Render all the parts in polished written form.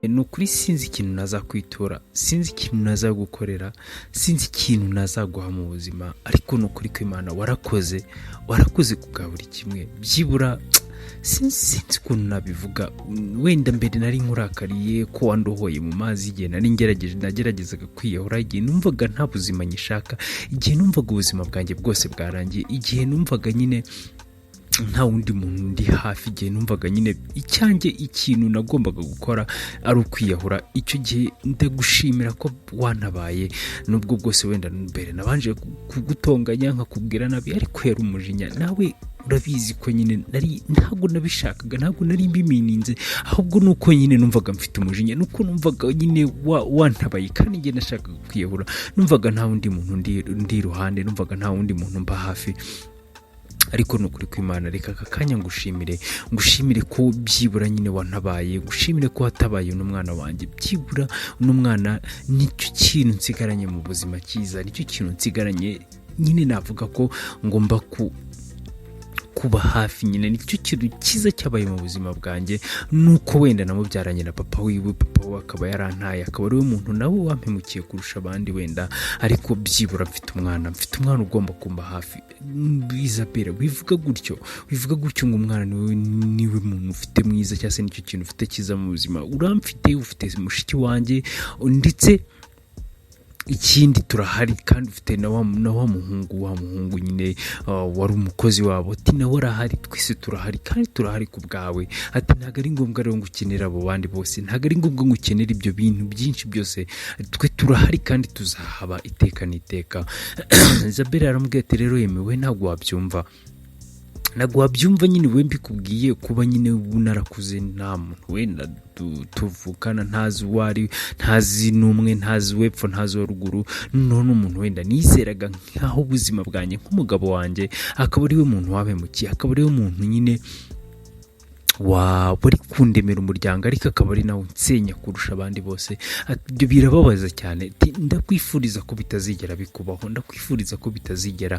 Ni ukuri sinzi ikintu nazakwitura, sinzi ikintu nazagukorera, sinzi ikintu nazaguha mu buzima, ariko ni ukuri kw'Imana warakoze, warakoze ku bwa buri kimwe. Byibura sinzi ukuntu nabivuga. Wenda mbere nari nkurakariye ko wandohoye mu mazi igihe nari ngerageje, nageragezaga kwiyahura, igihe numvaga nta buzima nyishaka, igihe numvaga ubuzima bwanjye bwose bwarangiye, igihe numvaga nyine nta wundi muntu ndi hafi, igihe numvaga nyine icyanjye ikintu nagombaga gukora ari ukwiyahura. Icyo gihe ndagushimira ko wantabaye, nubwo bwose wenda mbere nabanje kugutonganya, nkakubwira nabi, ariko yari umujinya. Nawe urabizi ko nyine nari ntabwo nabishakaga, ntabwo nari mbimininze, ahubwo nuko nyine numvaga mfite umujinya, nuko numvaga nyine wantabaye kandi njye nashakaga kwiyahura. Numvaga nta wundi muntu ndi iruhande, numvaga nta wundi muntu mba hafi. Ariko ni ukuri kw'Imana, reka aka kanya ngushimire, ngushimire ko byibura nyine wantabaye, ngushimire ko watabaye uno mwana wanjye. Byibura uno mwana nicyo kintu nsigaranye mu buzima cyiza, nicyo kintu nsigaranye nyine navuga ko ngomba kuba hafi nyine, nicyo kintu cyiza cyabaye mu buzima bwanjye. Nuko wenda namubyaranye na papa wiwe, papa we akaba yarantaye, akaba ariwe muntu nawe wampemukiye kurusha abandi wenda, ariko byibura mfite umwana, mfite umwana ugomba kumba hafi. Isabella, wivuga gutyo, wivuga gutyo ngo umwana niwe muntu ufite mwiza cyangwa se nicyo kintu ufite cyiza mu buzima. Uramfite, ufite mushiki wanjye, ndetse ikindi turahari, kandi ufite na wa muhungu, wa muhungu nyine wari umukozi wabo, ati nawe arahari, twese turahari kandi turahari ku bwawe. Ati ntabwo ari ngombwa rero ngo ukenere abo bandi bose, ntabwo ari ngombwa ngo ukenere ibyo bintu byinshi byose, twe turahari kandi tuzahaba iteka n'iteka. Isabella aramubwira ati rero yemewe, ntabwo wabyumva, ntabwo wabyumva nyine we mbikubwiye, kuba nyine narakuze nta muntu wenda tuvukana, ntazi uwo ari, ntazi n'umwe, ntazi uw'epfo, ntazi uwa ruguru. None umuntu wenda nizeraga nk'aho ubuzima bwanjye nk'umugabo wanjye akaba ariwe muntu wabemukiye, akaba ariwe muntu nyine waba uri kundemera umuryango, ariko akaba ari nawe unsenya kurusha abandi bose. Ati, ibyo birababaza cyane. Ati, ndakwifuriza ko bitazigera bikubaho, ndakwifuriza ko bitazigera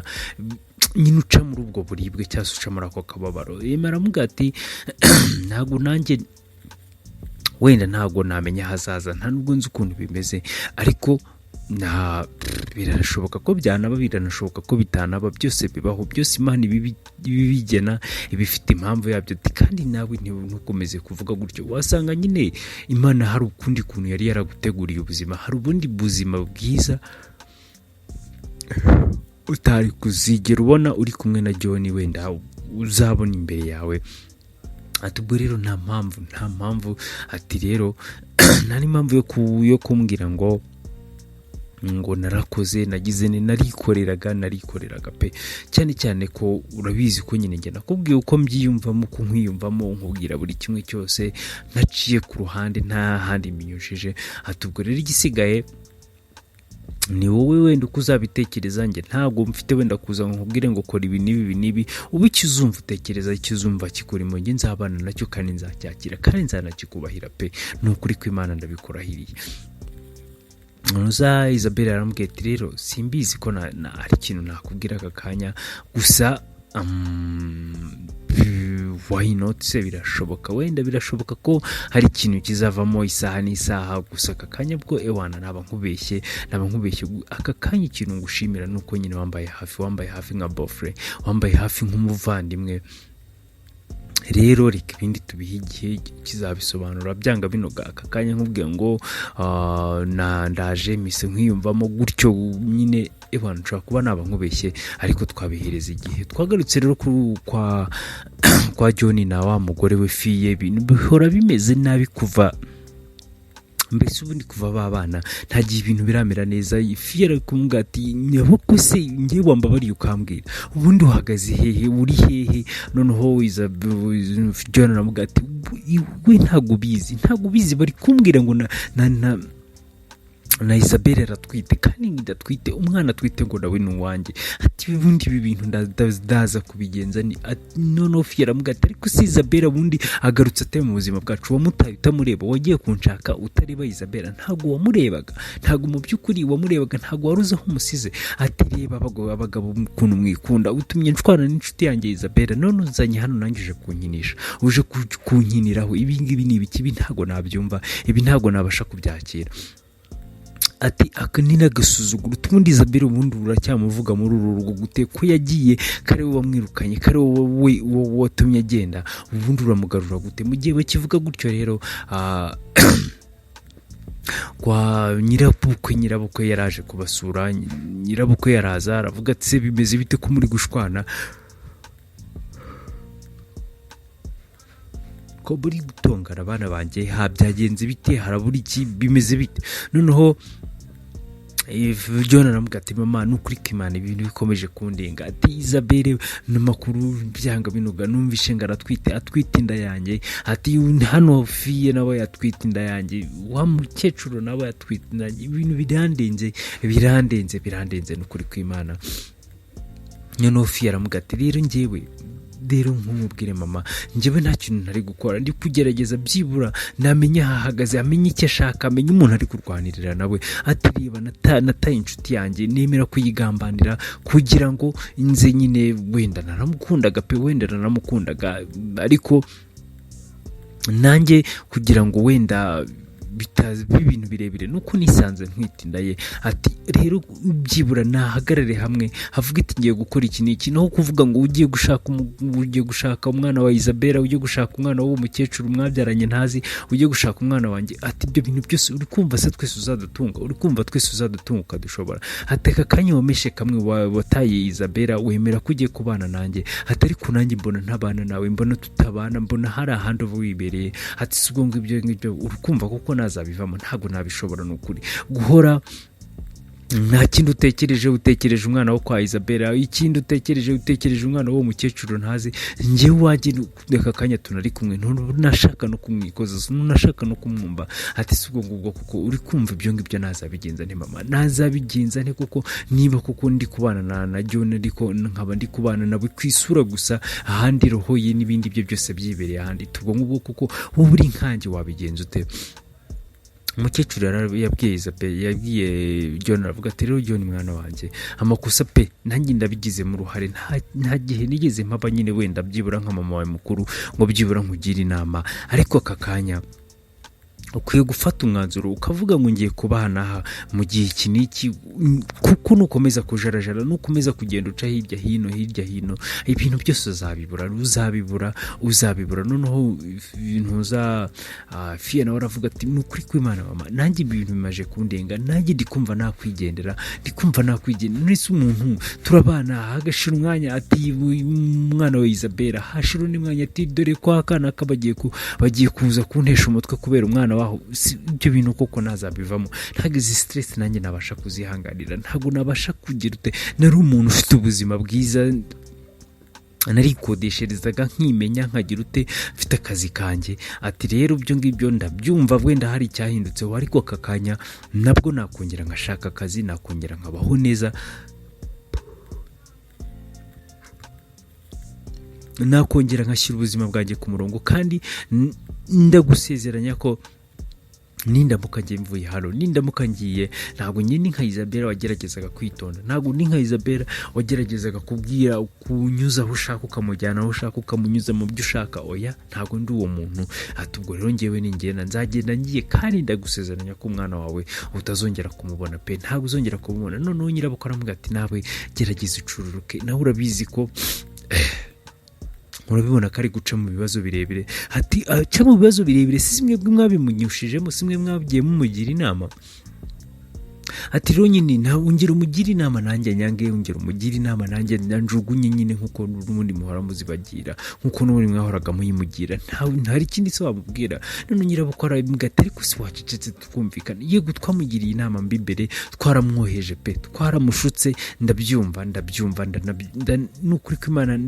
nyine uca muri ubwo buribwe cyangwa se uca muri ako kababaro. Yemera aramubwira ati ntabwo nanjye wenda ntabwo namenya ahazaza, nta nubwo nzi ukuntu bimeze, ariko na birashoboka ko byanaba, biranashoboka ko bitanaba, byose bibaho, byose Imana ibibigena, ibifite impamvu yabyo. Ati kandi nawe ntukomeze kuvuga gutyo, wasanga nyine Imana hari ukundi kuntu yari yaraguteguriye ubuzima, hari ubundi buzima bwiza utari kuzigera ubona uri kumwe na John, wenda uzabona imbere yawe. Ati ubwo rero nta mpamvu, nta mpamvu, ati rero nta n'impamvu yo kumbwira ngo narakoze, nagize ne, narikoreraga, narikoreraga pe. Cyane cyane ko urabizi ko nyine njye nakubwiye uko mbyiyumvamo, uko nkwiyumvamo, nkubwira buri kimwe cyose ntaciye ku ruhande, nta handi mbinyujije. Ati ubwo rero igisigaye ni wowe wenda uko uzabitekereza, njye ntabwo mfite wenda kuza ngo nkubwire ngo kora ibi n'ibi, ibi n'ibi. Uba icyo uzumva utekereza, icyo uzumva kikurimo, njye nzabana nacyo kandi nzacyakira kandi nzanakikubahira pe. Ni ukuri kw'Imana, ndabikurahiriye. Nuza Isabelle aramubwira ati rero simbizi ko hari ikintu nakubwira aka kanya, gusa why not se, birashoboka, wenda birashoboka ko hari ikintu kizavamo isaha n'isaha. Gusa aka kanya bwo ewana naba nkubeshye, naba nkubeshye. Aka kanya ikintu ngushimira ni uko nyine wambaye hafi, wambaye hafi nka beau-frère, wambaye hafi nk'umuvandimwe. Rero reka ibindi tubihe igihe kizabisobanura. Byanga binoga aka kanya nkubwiye ngo ndaje mise nkwiyumvamo gutyo nyine, ewana nshobora kuba naba nkubeshye, ariko twabihereza igihe. Twagarutse rero kwa John na wa mugore we Fiye. Ibintu bihora bimeze nabi kuva mbese ubundi kuva babana, nta gihe ibintu biramera neza. Fiye ari kumubwira ati nyaboko se ngewe wambabariye ukambwira ubundi uhagaze hehe, uri hehe? Noneho John aramubwira ati we ntabwo ubizi, ntabwo ubizi, bari kumbwira ngo na Na Isabelle aratwite, kandi ndatwite umwana atwite ngo nawe ni uwanjye. Ati ubundi ibi bintu ndaza kubigenza ni. Noneho Fiye aramubwira ati ariko si Isabelle, ubundi agarutse ate mu buzima bwacu? Wamutaye utamureba, wagiye kunshaka utareba Isabelle, ntabwo wamurebaga, ntabwo mu by'ukuri wamurebaga, ntabwo wari uzi aho umusize. Ati reba abagabo ukuntu mwikunda, utumye nshwana n'inshuti yanjye Isabelle, none uzanye hano nanjye uje kunkinisha, uje kunkiniraho. Ibi ngibi ni ibiki? Ibi ntabwo nabyumva, ibi ntabwo nabasha kubyakira. Ati aka ni n'agasuzuguro. Ubundi Isabelle, ubundi uracyamuvuga muri uru rugo gute, ko yagiye, ko ari wowe wamwirukanye, ko ari wowe watumye agenda? Ubundi uramugarura gute? Mu gihe bakivuga gutyo rero, kwa nyirabukwe, nyirabukwe yaraje kubasura. Nyirabukwe yaraza aravuga ati se bimeze bite ko muri gushwana, ko muri gutongana abana banjye? Ha byagenze bite? Harabura iki? Bimeze bite? Noneho John aramubwira ati mama, ni ukuri kw'Imana ibintu bikomeje kundenga. Ati Isabelle n'amakuru byanga binuga, numvishe ngo aratwite, atwite inda yanjye. Ati hano Fiye nawe yatwite inda yanjye, wa mukecuru nawe yatwite inda yanjye. Ibintu birandenze, birandenze, birandenze, ni ukuri kw'Imana. Noneho Fiye aramubwira ati rero njyewe rero nkumubwire mama, njyewe nta kintu ntari gukora, ndi kugerageza byibura namenya aho ahagaze, amenye icyo ashaka, amenye umuntu ari kurwanirira nawe. Ati reba nataye inshuti yanjye, nemera kuyigambanira kugira ngo nze nyine, wenda naramukundaga pe, wenda naramukundaga, ariko nanjye kugira ngo wenda bitaza ibintu birebire, nuko nisanze ntwite inda ye. Ati rero byibura nahagarare hamwe havuga iti ngiye gukora iki n'iki, naho kuvuga ngo ugiye gushaka umwana wa Isabella, ugiye gushaka umwana w'uwo mukecuru mwabyaranye ntazi, ugiye gushaka umwana wanjye. Ati ibyo bintu byose uri kumva se twese uzadutunga? Uri kumva twese uzadutunga ukadushobora? Ati aka kanya wameshe kamwe wataye Isabella, wemera ko ugiye kubana nanjye. Ati ariko nanjye mbona ntabana nawe, mbona tutabana, mbona hari ahandi uba wibereye. Ati si ubwo ngibyo ngibyo uri kumva kuko nazabivamo? Ntabwo nabishobora, ni ukuri. Guhora nta kindi utekereje, utekereje umwana wo kwa Isabella, ikindi utekereje, utekereje umwana w'uwo mukecuru ntazi. Njyewe wajye reka akanya tunari kumwe, ntunashaka no kumwikoza, ntunashaka no kumwumva. Ati si ubwo ngubwo kuko uri kumva ibyo ngibyo nazabigenza nte mama? Nazabigenza nte kuko niba kuko ndi kubana na John, ariko nkaba ndi kubana nawe ku isura gusa, ahandi roho ye n'ibindi bye byose byibereye ahandi? Ubwo ngubwo kuko wowe uri nkanjye wabigenza ute? Umukecuru yabwiye Isabelle, yabwiye John, aravuga ati rero John mwana wanjye, amakosa pe nanjye ndabigizemo uruhare, nta gihe nigeze mpaba nyine wenda byibura nka mama wawe mukuru ngo byibura nkugire inama, ariko aka kanya ukwiye gufata umwanzuro ukavuga ngo ngiye kubana aha mu gihe iki n'iki, kuko nukomeza kujarajara, nukomeza kugenda uca hirya hino hirya hino, ibintu byose uzabibura, uzabibura, uzabibura. Noneho ntuza Fiye nawe aravuga ati ni ukuri kw'Imana mama, nanjye ibi bintu bimaje kundenga, nanjye ndi kumva nakwigendera, ndi kumva nakwigendera. None se umuntu turabana, hagashira umwanya ati umwana wa Isabella, hashira undi mwanya ati dore kwa kana bagiye kuza kuntesha umutwe kubera umwana waho. Si ibyo bintu koko nazabivamo? Ntabwo izi stress nanjye nabasha kuzihanganira, ntabwo nabasha kugira ute. Nari umuntu ufite ubuzima bwiza, narikodesherezaga nkimenya, nkagira ute, mfite akazi kanjye. Ati rero ibyo ngibyo ndabyumva wenda hari icyahindutseho, ariko aka kanya nabwo nakongera ngashaka akazi, nakongera nkabaho neza, nakongera nkashyira ubuzima bwanjye ku murongo, kandi ndagusezeranya ko nindamuka ngiye mvuye hano, nindamuka ngiye, ntabwo njye ni nka Isabella wageragezaga kwitonda, ntabwo ni nka Isabella wageragezaga kubwira kunyuza aho ushaka, ukamujyana aho ushaka, ukamunyuza mu byo ushaka. Oya, ntabwo ndi uwo muntu. Ati ubwo rero ngewe ningenda nzagenda ngiye, kandi ndagusezeranya ko umwana wawe utazongera kumubona pe, ntabwo uzongera kumubona. Noneho nyirabukwe aramubwira ati nawe gerageza ucururuke, nawe urabizi ko murabibona ko ari guca mu bibazo birebire. Ati aca mu bibazo birebire, si mwebwe mwabimunyushijemo, si mwe mwagiye mumugira inama? Ati rero nyine nawe ongera umugire inama nanjye nyange, ongera umugire inama nanjye njugunye nyine, nkuko n'ubundi muhora muzibagira, nkuko n'ubundi mwahoraga muyimugira, ntari ikindi se wamubwira? None nyirabukwe arabimubwira ati ariko si wacecetse tukumvikana? Yego twamugiriye inama mbi mbere, twaramwoheje pe, twaramushutse, ndabyumva, ndabyumva, ni ukuri kw'Imana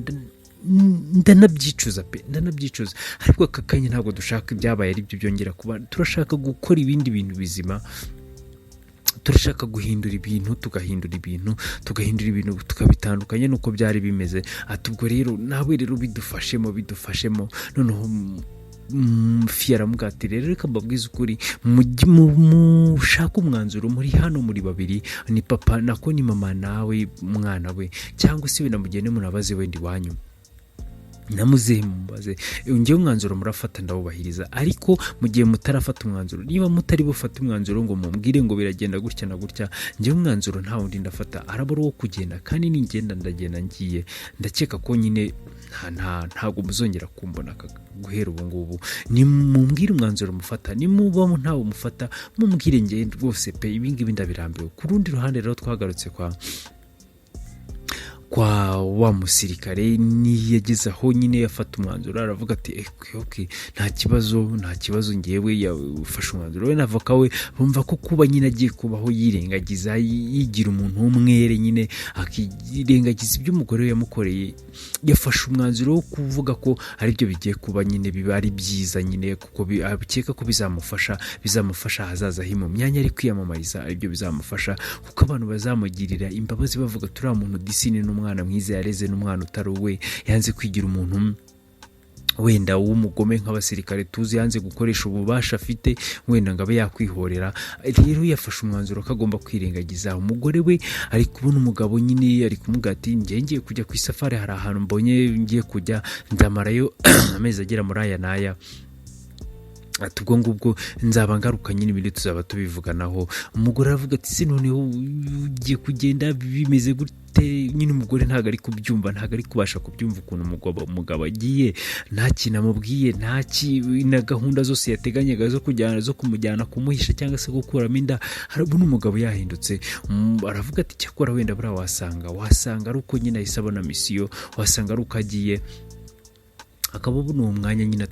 ndanabyicuza pe, ndanabyicuza, ariko aka kanya ntabwo dushaka ibyabaye ari byo byongera kuba, turashaka gukora ibindi bintu bizima. Turashaka guhindura ibintu, tugahindura ibintu tukabitandukanya n'uko byari bimeze. Ati ubwo rero nawe rero bidufashemo. Noneho Fiya aramubwira ati rero reka mbabwize ukuri, mushake umwanzuro muri hano muri babiri, ni papa nako ni mama nawe mwana we, cyangwa se wenda mugende munabaze wenda iwanyu namuzehe mumubaze. Ngewe umwanzuro murafata ndawubahiriza, ariko mu gihe mutarafata umwanzuro, niba mutari bufate umwanzuro ngo mumbwire ngo biragenda gutya na gutya, ngewe umwanzuro nta wundi ndafata, araba ari uwo kugenda. Kandi ningenda ndagenda ngiye, ndakeka ko nyine ntabwo muzongera kumbona guhera ubu ngubu. Nimumbwire umwanzuro mufata, nimuba ntawo mufata mumbwire, ngewe rwose pe ibi ngibi ndabirambiwe. Ku rundi ruhande rero twagarutse kwa wa musirikare, niyageze aho nyine yafata umwanzuro, aravuga ati okay, nta kibazo. Ngewe yafashe umwanzuro, we n'avoka we bumva ko kuba nyine agiye kubaho yirengagiza, yigira umuntu w'umwere nyine, akirengagiza ibyo umugore we yamukoreye, yafashe umwanzuro wo kuvuga ko aribyo bigiye kuba nyine biba ari byiza nyine, kuko akeka ko bizamufasha ahazaza he mu myanya ari kwiyamamariza, aribyo bizamufasha, kuko abantu bazamugirira imbabazi bavuga turiya muntu disine n'umwana mwiza yareze, n'umwana utari uwe, yanze kwigira umuntu wenda w'umugome nk'abasirikare tuzi, yanze gukoresha ububasha afite wenda ngo abe yakwihorera. Rero yafashe umwanzuro ko agomba kwirengagiza umugore we. Ari kubona umugabo nyine ari kumubwira ati ngiye ngiye kujya ku isafari, hari ahantu mbonye ngiye kujya, ndamarayo amezi agera muri aya n'aya. Ati ubwo ngubwo nzaba ngaruka nyine, ibindi tuzaba tubivuganaho. Umugore aravuga ati se noneho ugiye kugenda bimeze gute nyine? Umugore ntabwo ari kubyumva, ntabwo ari kubasha kubyumva ukuntu umugabo agiye nta kintu amubwiye, nta na gahunda zose yateganyaga zo kujyana, zo kumujyana kumuhisha cyangwa se gukuramo inda. Harabona umugabo yahindutse. Aravuga ati cyakora wenda buriya wasanga ari uko nyine ahise abona mission, wasanga ari uko agiye akaba abona uwo mwanya nyine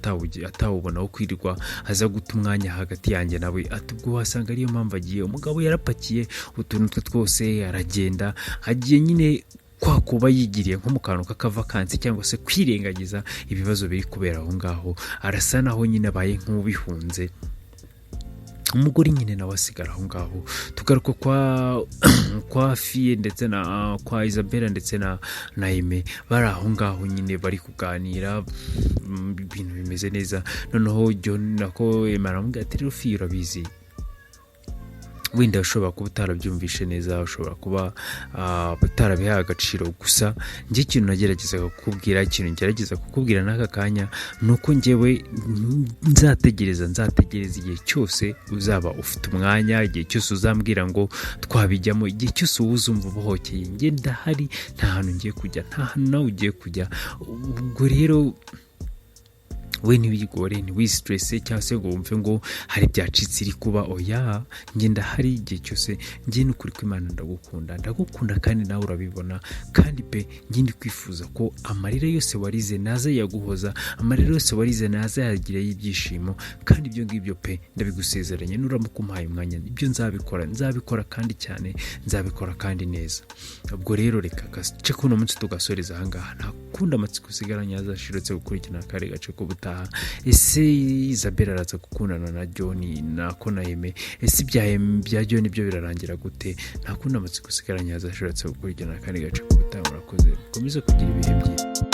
atawubona wo kwirirwa aza guta umwanya hagati yanjye nawe. Ati ubwo wasanga ariyo mpamvu agiye. Umugabo yarapakiye utuntu twe twose aragenda, agiye nyine kwa kuba yigiriye nko mu kantu k'akavakansi cyangwa se kwirengagiza ibibazo biri kubera aho ngaho, arasa naho nyine abaye nk'ubihunze. Umugore nyine nawe asigara aho ngaho. Tugaruka kwa Fiye ndetse na kwa Isabella ndetse na Aime, bari aho ngaho nyine bari kuganira, ibintu bimeze neza. Noneho John nako Aime aramubwira ati rero Fiye, urabizi, wenda ushobora kuba utarabyumvishe neza, ushobora kuba utarabihaye agaciro, gusa njye ikintu nageragezaga kukubwira, ikintu ngerageza kukubwira n'aka kanya, ni uko njyewe nzategereza igihe cyose uzaba ufite umwanya, igihe cyose uzambwira ngo twabijyamo, igihe cyose wowe uzumva ubohokeye, njye ndahari. Nta hantu ngiye kujya, nta hantu nawe ugiye kujya. Ubwo rero we ntiwigore, ntiwisiterese cyangwa se ngo wumve ngo hari byacitse iri kuba. Oya, njye ndahari igihe cyose. Njye n'ukuri kw'Imana ndagukunda, ndagukunda kandi nawe urabibona. Kandi pe njye ndi kwifuza ko amarira yose warize naza yaguhoza, amarira yose warize naza yagirayo ibyishimo. Kandi ibyo ngibyo pe ndabigusezeranye, nuramuka umpaye umwanya ibyo nzabikora, nzabikora kandi cyane, nzabikora kandi neza. Ubwo rero reka agace k'uno munsi tugasoreza ahangaha. Nta kundi amatsiko usigaranye azashirutse gukurikirana akari gace k'ubutaha. Ese Isabella araza gukundana na John nako na Aime? Ese ibya John byo birarangira gute? Nta kundi amatsiko usigaranye azashirutse gukurikirana akandi gace k'ubutaha. Murakoze, mukomeze kugira ibihe byiza.